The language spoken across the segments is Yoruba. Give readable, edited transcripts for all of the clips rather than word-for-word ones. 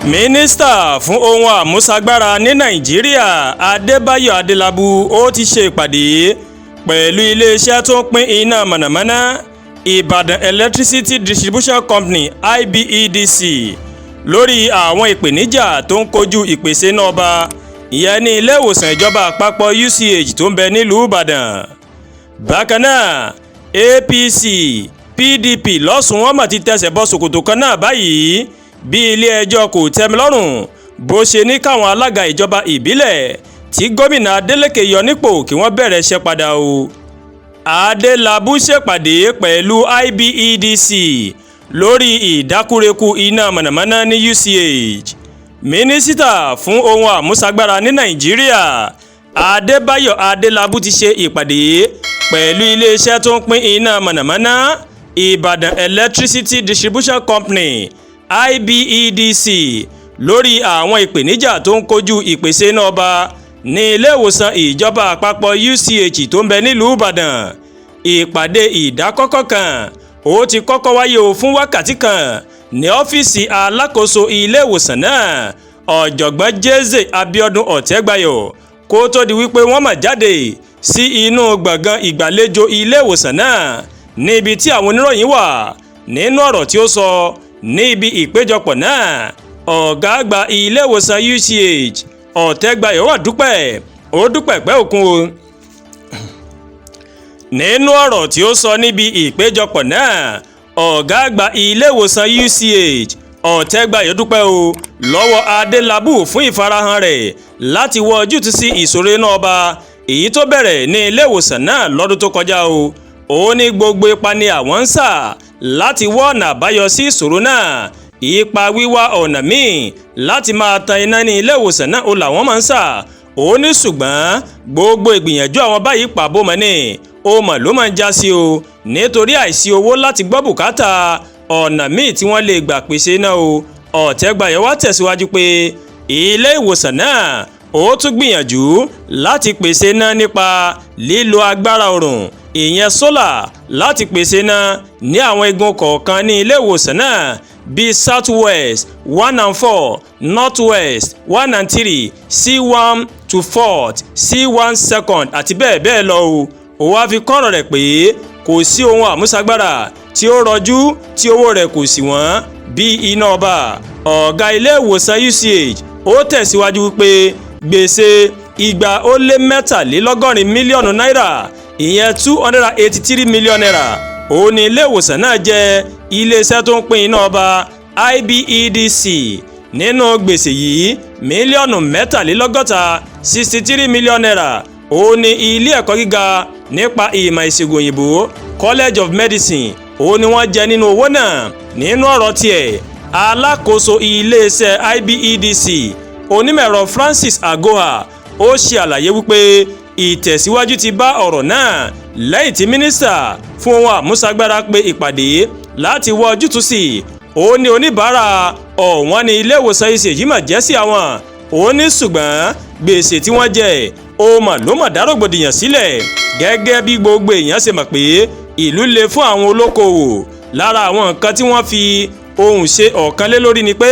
Mínísítà fún ohun àmúṣagbára ní Nàìjíríà, Adébáyọ̀ Adélábù, ó ti ṣe ìpàdé pẹ̀lú iléeṣẹ́ tó ń pín iná mọ̀nàmọ́ná, Ìbàdàn Electricity Distribution Company, IBEDC, lórí àwọn ìpèníjà tó ń kojú ìpèsè iná ọba, ìyẹn ní ilé ìwòsàn ìjọba àpapọ̀ UCH tó ń bẹ nílùú Ìbàdàn. Bákan náà, APC, PDP lọ́sùn, wọn mà ti tẹsẹ̀ bọ́ ṣòkòtò kan náà báyìí, bí ilé-ẹjọ́ kò tẹ́milọ́rùn bó ṣe ní káwọn alága ìjọba ìbílẹ̀ tí gómìnà Adeleke yọ nípò kí wọ́n bẹ̀rẹ̀ iṣẹ́ padà o. Adélábù ṣèpàdé pẹ̀lú IBEDC lórí ìdákúrekú iná mọ̀nàmọ́ná ní UCH. Mínísítà fún ohun àmúṣagbára ní Nàìjíríà, Adébáyọ̀ Adélábù, ti ṣe ìpàdé pẹ̀lú iléeṣẹ́ tó ń pín iná mọ̀nàmọ́ná, Ìbàdàn Electricity Distribution Company, IBEDC, lórí àwọn ìpèníjà tó ń kojú ìpèsè iná ọba ní ilé ìwòsàn ìjọba àpapọ̀ UCH tó ń bẹ nílùú Ìbàdàn. Ìpàdé ìdákọ́kọ́ kan ó ti kọ́kọ́ wáyé o fún wákàtí kan ní ọ́fíìsì alákòóso ilé ìwòsàn náà, Ọ̀jọ̀gbọ́n Jesse Abiodun Ọ̀tẹ́gbayọ̀, kó tó di wípé wọ́n mà jáde sí inú gbọ̀ngàn ìgbàlejò ilé ìwòsàn náà níbi tí àwọn oníròyìn wà. Nínú ọ̀rọ̀ tí ó sọ ní ibi ìpéjọpọ̀ náà, ọ̀gá àgbà ilé ìwòsàn UCH, Ọ̀tẹ́gbayọ̀, wà dúpẹ́, ó dúpẹ́ pẹ́ òkun o. Nínú ọ̀rọ̀ tí ó sọ níbi ìpéjọpọ̀ náà, ọ̀gá àgbà ilé ìwòsàn UCH, Ọ̀tẹ́gbayọ̀, dúpẹ́ o lọ́wọ́ Adélábù fún ìfarahàn rẹ̀ láti wọ ojútùú sí ìṣòro iná ọba èyí tó bẹ̀rẹ̀ ní ilé ìwòsàn náà lọ́dún tó kọjá o. Ó ní gbogbo ipa ni àwọn ń sà láti wá ọ̀nà àbáyọ sí ìṣòro náà. Ipa wíwá ọ̀nà míì láti máa tan iná ní ilé ìwòsàn náà ó làwọn máa ń sà. Ó ní ṣùgbọ́n gbogbo ìgbìyànjú àwọn báyìí, pàbó mọ́ ni ó mọ̀ ló máa ń já sí o, nítorí àìsí owó láti gbọ́ bùkátà ọ̀nà míì tí wọ́n lè gbà pèsè iná o. Ọ̀tẹ́gbayọ̀ wá tẹ̀síwájú pé ilé ìwòsàn náà ó tún gbìyànjú láti pèsè iná nípa lílo agbára òrùn, ìyẹn solar, láti pèsè iná ní àwọn igun kọ̀ọ̀kan ní ilé ìwòsàn náà bíi South West 1 and 4, North West 1 and 3, C1 to fourth, C1 second àti bẹ́ẹ̀ bẹ́ẹ̀ lọ o. Ó wá fi kọ́rọ̀ rẹ̀ pé kò sí ohun àmúṣagbára tí ó rọjú tí owó rẹ̀ kò sì wọ́n bí iná ọba. Ọ̀gá ilé ìwòsàn UCH ó tẹ̀síwájú wípé gbèsè 283 mílíọ̀nù náírà, ìyẹn ₦283 million, òun ni ilé ìwòsàn náà jẹ́ iléeṣẹ́ tó ń pín iná ọba, IBEDC. Nínú gbèsè yìí, mílíọ̀nù 63, ₦63 million, òun ni ilé ẹ̀kọ́ gíga nípa ìmọ̀ ìṣègùn òyìnbó, College of Medicine, òun ni wọ́n jẹ nínú owó náà. Nínú ọ̀rọ̀ tiẹ̀, alákòóso iléeṣẹ́ IBEDC, onímọ̀-ẹ̀rọ Francis Agoha, ó ṣe àlàyé wípé ìtẹ̀síwájú ti bá ọ̀rọ̀ náà lẹ́yìn tí mínísítà fún ohun àmúṣagbára pe ìpàdé láti wá ojútùú sí i. Ó ní oníbàárà ọ̀wọ́n ní ilé ìwòsàn ìṣèjì mà jẹ́ sí àwọn. Ó ní ṣùgbọ́n gbèsè tí wọ́n jẹ ó mà ló mà dá rògbòdìyàn sílẹ̀, gẹ́gẹ́ bí gbogbo èèyàn ṣe mọ̀ pé ìlú le fún àwọn olókoòwò. Lára àwọn nǹkan tí wọ́n fi ohùn ṣe ọ̀kan lé lórí ni pé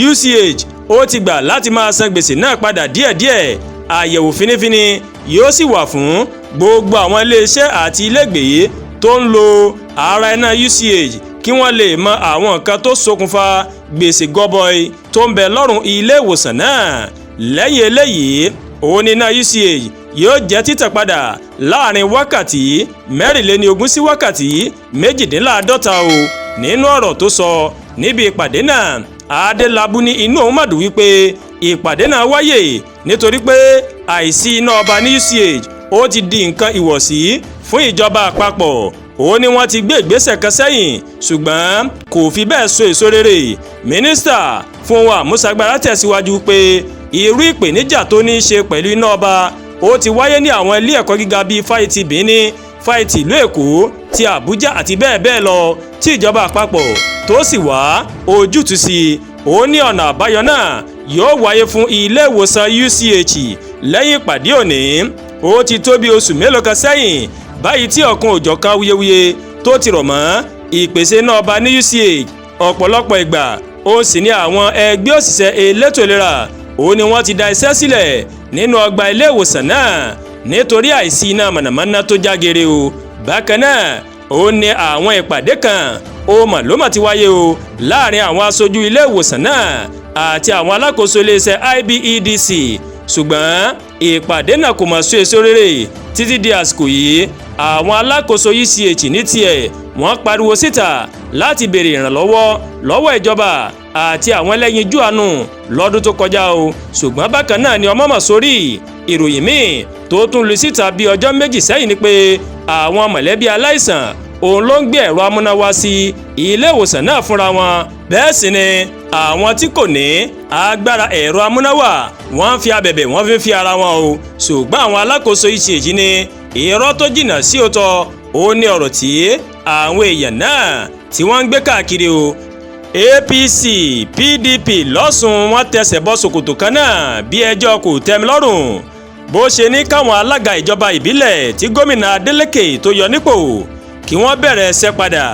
UCH ó ti gbà láti máa san gbèsè náà padà díẹ̀díẹ̀. Àyẹ̀wò fínífíní yóò sì wà fún gbogbo àwọn iléeṣẹ́ àti ilégbèé tó ń lo ara iná UCH kí wọ́n lè mọ àwọn nǹkan tó ṣokùnfà gbèsè gọbọi tó ń bẹ lọ́rùn ilé ìwòsàn náà. Lẹ́yìn eléyìí, òun ní iná UCH yóò jẹ́ títàn padà láàrin wákàtí 24 sí wákàtí 48 o. Nínú ọ̀rọ̀ tó sọ níbi ìpàdé náà, Adélábù ní inú òun mà dùn wípé ìpàdé náà wáyè, nítorí pé àìsí iná ọba ní UCH ó ti di nǹkan ìwọ̀sí fún ìjọba àpapọ̀. Ó ní wọ́n ti gbé ìgbésẹ̀ kan sẹ́yìn, ṣùgbọ́n kò fi bẹ́ẹ̀ so èso rere. Mínísítà fún ohun àmúṣagbára tẹ̀síwájú pé irú ìpèníjà tó ní í ṣe pẹ̀lú iná ọba ó ti wáyé ní àwọn ilé ẹ̀kọ́ gíga bíi Fáṣítì Benin, Fáṣítì ìlú Èkó, ti Àbújá àti bẹ́ẹ̀ bẹ́ẹ̀ lọ, tí ìjọba àpapọ̀ tó sì wá ojútùú sí i. Ó ní ọ̀nà àbáyọ náà yóò wáyé fún ilé ìwòsàn UCH lẹ́yìn ìpàdé òní. Ó ti tó bí oṣù mélòó kan sẹ́yìn báyìí tí ọ̀kan òjọ̀kan awuyewuye tó ti rọ̀ mọ́ ìpèsè iná ọba ní UCH. Ọ̀pọ̀lọpọ̀ ìgbà Ó sì ní àwọn ẹgbẹ́ òṣìṣẹ́ elétò ìlera òun ni wọ́n ti da iṣẹ́ sílẹ̀ nínú ọgbà ilé ìwòsàn náà nítorí àìsí iná mọ̀nàmọ́ná tó jágere o. Bákan náà, ó ní àwọn ìpàdé kan ó mọ̀ ló mọ̀ ti wáyé o láàrin àwọn aṣojú ilé ìwòsàn náà àti àwọn alákòóso iléeṣẹ́ IBEDC, ṣùgbọ́n ìpàdé náà kò mọ̀ sí èso rere títí di àsìkò yìí. Àwọn alákòóso UCH ní tiẹ̀, wọ́n pariwo síta láti béèrè ìrànlọ́wọ́ lọ́wọ́ ìjọba àti àwọn ẹlẹ́yinjú àánú lọ́dún tó kọjá o. Ṣùgbọ́n bákan náà ni ọmọ mọ̀ sórí ìròyìn míì tó tún lu síta bí ọjọ́ 2 sẹ́yìn ni pé àwọn mọ̀lẹ́bí aláìsàn òun ló ń gbé ẹ̀rọ amúnáwá sí ilé ìwòsàn náà fúnra wọn. Bẹ́ẹ̀ sì ni àwọn tí kò ní agbára ẹ̀rọ amúnáwá, wọ́n ń fi abẹ̀bẹ̀, wọ́n fi ń fi ara wọn o. Ṣùgbọ́n àwọn alákòóso UCH ní irọ́ tó jìnnà sí òótọ́ ó ní ọ̀rọ̀ tí àwọn èèyàn náà tí wọ́n ń gbé káàkiri o. APC, PDP lọ́sùn, wọ́n tẹsẹ̀ bọ́ ṣòkòtò kan náà bí ẹjọ́ kò tẹ́mi lọ́rùn bó ṣe ní káwọn alága ìjọba ìbílẹ̀ tí gómìnà Adeleke tó yọ nípò kí wọ́n bẹ̀rẹ̀ ẹsẹ̀ padà.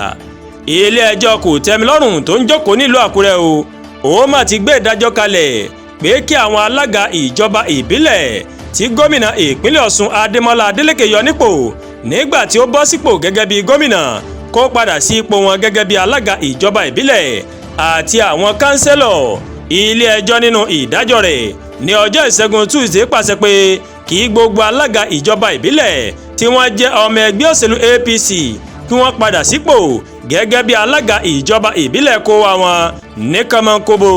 Ilé ẹjọ́ kò tẹ́mi lọ́rùn tó ń jókòó nílùú Àkúrẹ́ o, ó mà ti gbé ìdájọ́ kalẹ̀ pé kí àwọn alága ìjọba ìbílẹ̀ tí gómìnà ìpínlẹ̀ Ọ̀ṣun Adémọ́lá Adeleke yọ nípò nígbà tí ó bọ́ sípò gẹ́gẹ́ bí gómìnà kó padà sí ipò wọn gẹ́gẹ́ bí alága ìjọba ìbílẹ̀ àti àwọn kánsẹ́lọ̀. Ilé ẹjọ́ nínú ìdájọ́ rẹ̀ ní ọjọ́ ìṣẹ́gun Tuesday pàṣẹ pé kí gbogbo alága ìjọba ìbílẹ̀ tí wọ́n jẹ́ ọmọ ẹgbẹ́ òṣèlú APC kí wọ́n padà sípò gẹ́gẹ́ bí alága ìjọba ìbílẹ̀ kó wa wọn ní kọ́mọ́nkóbó.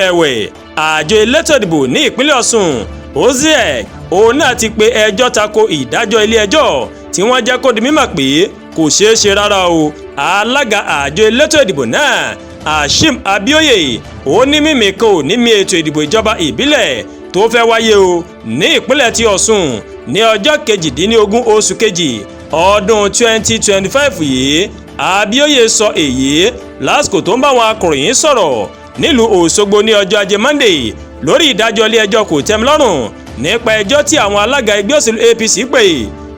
Ẹ̀wẹ̀, àjọ elétò ìdìbò ní ìpínlẹ̀ Ọ̀ṣun OSIEC òun náà ti pe ẹjọ́ tako ìdájọ́ ilé ẹjọ́ tí wọ́n jẹ́ kó di mímọ̀ pé kò ṣeé ṣe rárá o. Alága àjọ elétò ìdìbò náà, Hashim Abioye, ó ní mímì kan ò ní mi ètò ìdìbò ìjọba ìbílẹ̀ tó fẹ́ wáyé o ní ìpínlẹ̀ ti Ọ̀ṣun ní ọjọ́ 18 oṣù kejì ọdún 2025 yìí. Abioye sọ èyí lásìkò tó ń bá àwọn akọ̀ròyìn sọ̀rọ̀ nílùú Òṣogbo ní ọjọ́ ajé Monday lórí ìdájọ́ ilé ẹjọ́ kò tẹ́mi lọ́rùn nípa ẹjọ́ tí àwọn alága ẹgbẹ́ òṣèlú APC pè.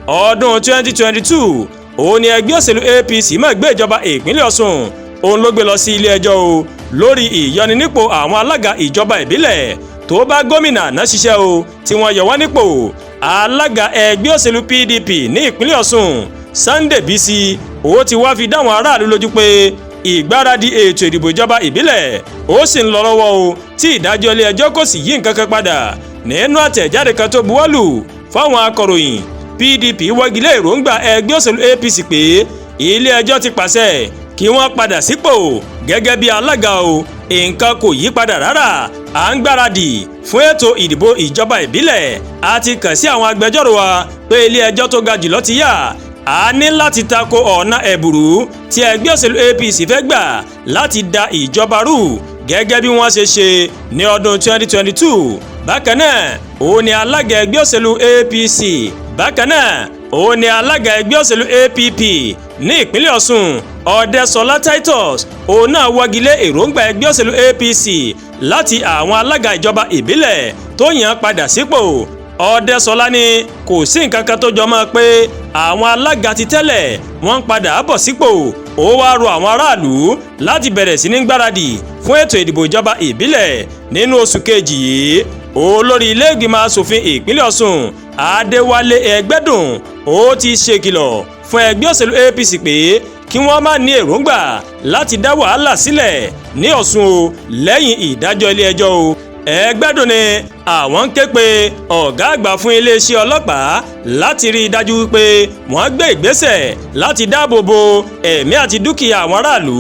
Ọdún 2022 òun ni ẹgbẹ́ òṣèlú APC máa gbé ìjọba ìpínlẹ̀ Ọ̀ṣun òun ló gbé lọ sí ilé ẹjọ́ o lórí ìyọninípò àwọn alága ìjọba ìbílẹ̀ tó bá gómìnà àná ṣiṣẹ́ o tí wọ́n yọ wọ́n nípò. Alága ẹgbẹ́ òṣèlú PDP ní ìpínlẹ̀ Ọ̀ṣun, Sunday Bisi, ó ti wá fi dáwọn aráàlú lójú pé ìgbáradì ètò ìdìbò ìjọba ìbílẹ̀ ó sì ń lọ lọ́wọ́ o, tí ìdájọ́ ilé ẹjọ́ kò sì yí nǹkan kan padà. Nínú àtẹ̀jáde kan tó buwọ́lù fáwọn akọ̀ròyìn, PDP wọ́gilé èròǹgbà ẹgbẹ́ òṣèlú APC pé ilé ẹjọ́ ti pàṣẹ kí wọ́n padà sípò gẹ́gẹ́ bí alága o. Nǹkan kò yí padà rárá, à ń gbáradì fún ètò ìdìbò ìjọba ìbílẹ̀. A ti kàn sí àwọn agbẹjọ́rò wa pé ilé ẹjọ́ tó ga jùlọ ti yà a ní láti tako ọ̀nà ẹ̀bùrú tí ẹgbẹ́ òṣèlú APC fẹ́ gbà láti da ìjọba rú gẹ́gẹ́ bí wọ́n ṣe ṣe ní ọdún 2022. Bákan náà òun ni alága ẹgbẹ́ òṣèlú APC, bákan náà òun ni alága ẹgbẹ́ òṣèlú APP ní ìpínlẹ̀ Ọ̀ṣun, Ọ̀dẹ́sọlá Titus, òun náà wọ́gilé èròǹgbà ẹgbẹ́ òṣèlú APC láti àwọn alága ìjọba ìbílẹ̀ tó yàn padà sípò. Ọ̀dẹ́sọlá ní kò sí nǹkan kan tó jọ mọ́ pé àwọn alága ti tẹ́lẹ̀ wọ́n ń padà bọ̀ sípò. Ó wáá rọ àwọn aráàlú láti bẹ̀rẹ̀ sí ní gbáradì fún ètò ìdìbò ìjọba ìbílẹ̀ nínú oṣù kejì yìí. Olórí ilé ìgbìmọ̀ asòfin ìpínlẹ̀ Ọ̀ṣun, Adéwálé Ẹgbẹ́dùn, ó ti ṣèkìlọ̀ fún ẹgbẹ́ òṣèlú APC pé kí wọ́n má ní èròǹgbà láti dá wàhálà sílẹ̀ ní Ọ̀ṣun o lẹ́yìn ìdájọ́ ilé ẹjọ́ o. Ẹgbẹ́dùn ni àwọn ń ké pe ọ̀gá àgbà fún iléeṣẹ́ ọlọ́pàá láti rí i dájú wípé wọ́n gbé ìgbésẹ̀ láti dáàbò bo ẹ̀mí àti dúkìá àwọn aráàlú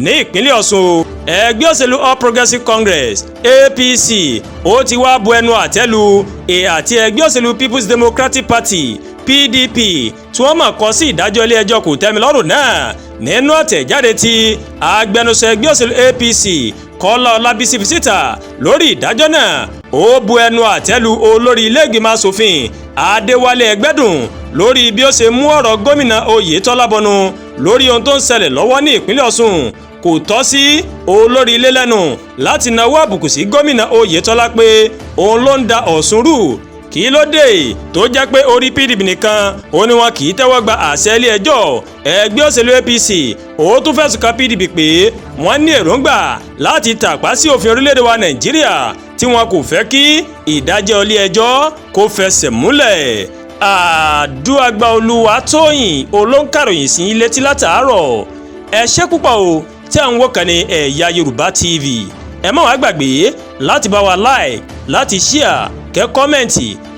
ní ìpínlẹ̀ Ọ̀ṣun. Ẹgbẹ́ òṣèlú All Progressives Congress, APC, ó ti wá bu ẹnu àtẹ́ lu àti ẹgbẹ́ òṣèlú People's Democratic Party, PDP, tí wọ́n mọ̀ kọ sí ìdájọ́ ilé ẹjọ́ kò tẹ́mi lọ́rùn náà. Nínú àtẹ̀jáde tí agbẹnusọ ẹgbẹ́ òṣèlú APC, Kọ́lá Ọlábísí, fi síta lórí ìdájọ́ náà, ó bu ẹnu àtẹ́ lu olórí ilé ìgbìmọ̀ asòfin Adéwálé Ẹgbẹ́dùn lórí bí ó ṣe mú ọ̀rọ̀ gómìnà Oyètọ́lá bọnu lórí ohun tó ń ṣẹlẹ̀ lọ́wọ́ ní ìpínlẹ̀ Ọ̀ṣun. Kò tọ́ sí olórí ilé lẹ́nu láti nawọ́ àbùkù sí gómìnà Oyètọ́lá pé òun ló ń da Ọ̀ṣun rú. Kí ló dé tó jẹ́ pé orí PDP nìkan ó ní wọn kì í tẹ́wọ́ gba àṣẹ ilé ẹjọ́? Ẹgbẹ́ òṣèlú APC ó tún fẹ̀sùn kan PDP pé wọ́n ní èròǹgbà láti tàpá sí òfin orílẹ̀-èdè wa Nàìjíríà, tí wọn kò fẹ́ kí ìdájọ́ ilé ẹjọ́ kó fẹsẹ̀ múlẹ̀. Àdúràgbà Olúwatóyìn olóńkàròyìn sí létí látàárọ̀. Ẹ ṣé púpọ̀ o tí à ń wò kàn ní Ẹ̀yà Yorùbá TV. Ẹ má wàá gbàgbé láti bá wa like, láti share, kẹ́ comment,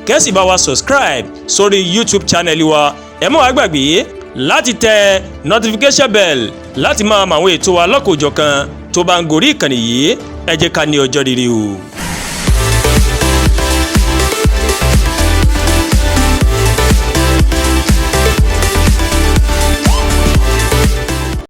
kẹ́ sì bá wa subscribe sórí YouTube channel wa. Ẹ má wàá gbàgbé láti tẹ notification bell láti máa mọ àwọn ètò wa lọ́kọ̀ọ́jọ̀kan tó bá ń gorí ìkànnì yìí. Ẹ jẹ́ ká ní ọjọ́ rere o.